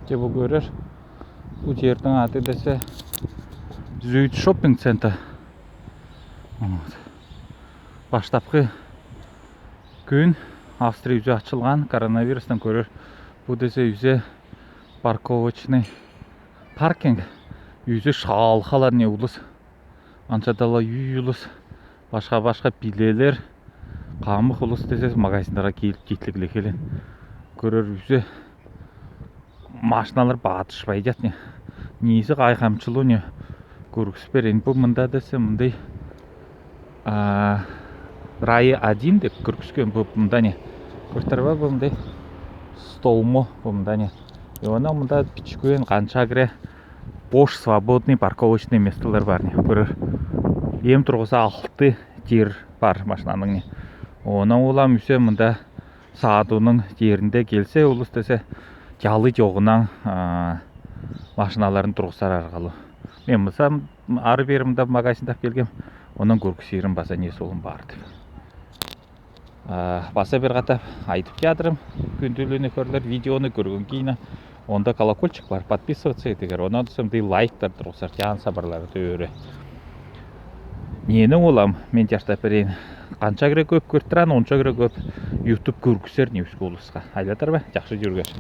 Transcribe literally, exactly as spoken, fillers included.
Че бу көрер. Бу жердин аты десе Зюит шоппинг центр. Вот. Баштапкы күн Австрия үзе ачылган, коронавирустан көрер. Бу десе үзе парковочный паркинг. Үзе шалхалар не улус. Анча даа ла үй улус, башка-башка билелер, камык улус десе магазиндарга килип, китлигле келген. Көрер үзе машиналар бадышпай чат не. Нииси кай хамчылуу не көргүспейн. Бу мында десе мындай, а, Райя один деп көргүскен бу мында не. Көртер бе, бу мындай столмо бу мында не. И онда мында бичкуен канча кире бош свободный парковочный местолар бар не. Көрер. Эм тургуза алты жер бар машинаның не. Онан улам үзе мында саадуунуң жеринде келсе, улус десе, чалы чогунан, а, машиналарын тургузар аргалуу. Мен мисал ары бери мында магазин тап келгем, онан көргүсерим база не солун бар деп. А, база бир катап айтып чадырым, күндүлүүнү көрлер, видеону көрген кийин, онда колокольчик бар, подписываться этигер, онан соң мындай лайктар тургузар, жан сабарлары төөрү. Нени улам, мен жаштап берейин. Канча кире көп көртүрен, онча кире көп YouTube көргүсер не үске улуска. Айлатар ба? Жакшы жүргер.